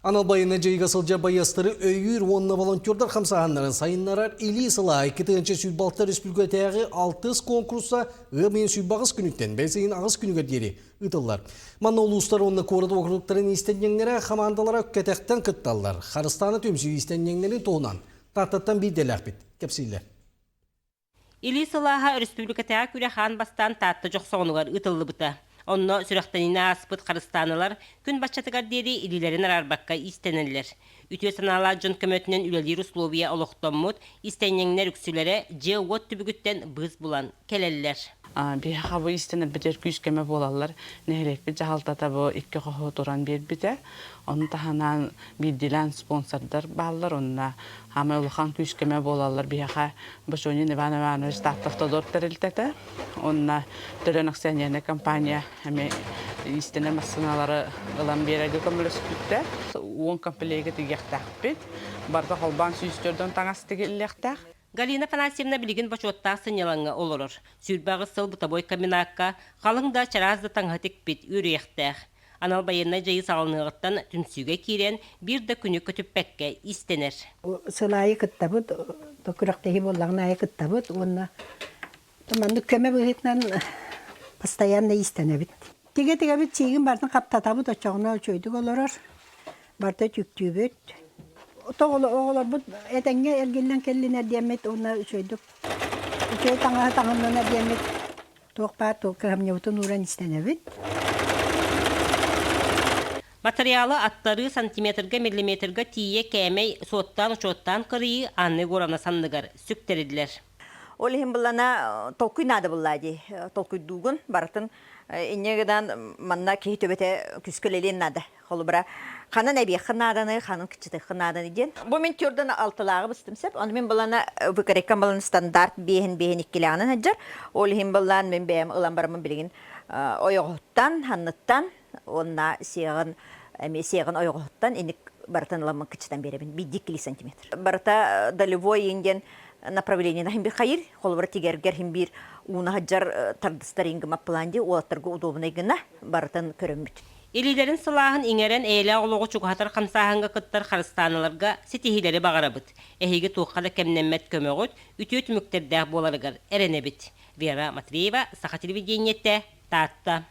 Анал байыаннай дьайыыга сылдьар байыастары өйүүр уонна волонтердар хамсааһыннарын сайыннарар илии сылаа 2026 республикатааҕы алтыс конкурса ыам ыйын 28 күнүттэн бэс ыйын аҕыс күнүгэр диэри ыытыллар. Манна улуустар уонна куорат уокуруктарын иистэнньэҥнэрэ хамаандалара кэтэхтэн кытталлар. Харыстаана түмсүү иистэнньэҥнэрин туһунан Тааттаттан биирдэлээхпит кэпсииллэр. Илии сылааһа өрөспүүбүлүкэтээҕи күрэх аан бастаан Таатта Дьохсоҕонугар ыытыллыбыта. Онно сүрэхтэниини ааспыт Харыстааналар күн баччатыгар диэри илиилэрин араарбакка иистэнэллэр. Үтүө санаалаах дьон көмөтүнэн үлэлиир услуобуйа олохтоммут, иистэнньэҥнэр үксүлэрэ дьиэ-уот түбүгүттэн быыс булан кэлэллэр. Биһиэхэ бу иистэнэрбитигэр күүс-көмө буолаллар. Нэһилиэкпит дьаһалтата бу икки хоһу туран биэрбитэ. Ону таһынан биирдиилээн спонсордар бааллар. Онно Хаамай улахан күүс-көмө буолаллар биһиэхэ Бочонин Иван Иванович Тааттавтодор тэрилтэтэ уонна Төлөн акционернай компания эмиэ иистэнэр массыыналары ылан биэрэргэ көмөлөспүттэр. Уон комплеги тигиэхтээхпит. Барыта холбоон 104 таҥас тигиллиэхтээх. Галина Афанасьевна билигин бочуоттаах сынньалаҥҥа олорор. 28 сыл бытовой комбинакка халыҥ да чараас да таҥаһы тикпит үөрүйэхтээх. Анал байыаннай дьайыы саҕаланыаҕыттан түмсүүгэ киирэн, биир да күнү көтүппэккэ иистэнэр. Сыл аайы кыттабыт, күрэхтэһии буоллаҕын аайы кыттабыт уонна маннык көмө быһыытынан постоянно иистэнэбит. Тигэ-тигэбит сиигин барытын хаптатабыт, оччоҕуна үчүгэйдик олорор, барыта түктүүбүт. Оҕолорбут этэҥҥэ эргиллэн кэллинэр диэммит уонна үчүгэйдик үчүгэй таҥаһы таҥыннынар диэммит Туох баар кыһамньыбытын ууран истэнэбит. Материалы аттарыы сантиметрга, миллиметрга тиийэ кээмэй суоттаан-учуоттаан кырыйыы Анна Егоровна санныгар сүктэриллэр. Ол иһин буллана толкуй наада буллаа дии. Толкуйдуугун барытын инньэ гынан манна киһи төбөтө күскэ үлэлиэн наада. Холобура, ханан эбиэххэ нааданы, ханан кыччатыахха нааданы диэн. Бу мин түрдэн алталааҕы быстым сөп. Ону мин балана выкройкам балан стандарт биэһин биэһин иккилээҕинэн сылдьар. Ол иһин баллаан мин бэйэм ылан бараммын билигин ойоҕоһуттан, ханныттан уонна сиэҕин эмиэ сиэҕин ойоҕоһуттан инник барытын ыламмын кыччатан биэрэбин. Биирдии иккилии сантиметр. Барыта долевой иин диэн направлениена хин бир хайыр. Холобура тигэргэр хин биир ууна сылдьар тардыстар иин гымаппылаан дии уолаттарга удобнай гына барытын көрөммүт. Илиилэрин сылааһын иҥэрэн эйэлээх олоҕу чугаһатар хамсааһыҥҥа кыттар харыстааналарга ситиһиилэри баҕарабыт. Эһиги туохха да кэмнэммэт көмөҕүт үтүө түмүктэрдээх буоларыгар эрэнэбит. Вера Матвеева, Саха телевидениетэ, Таатта.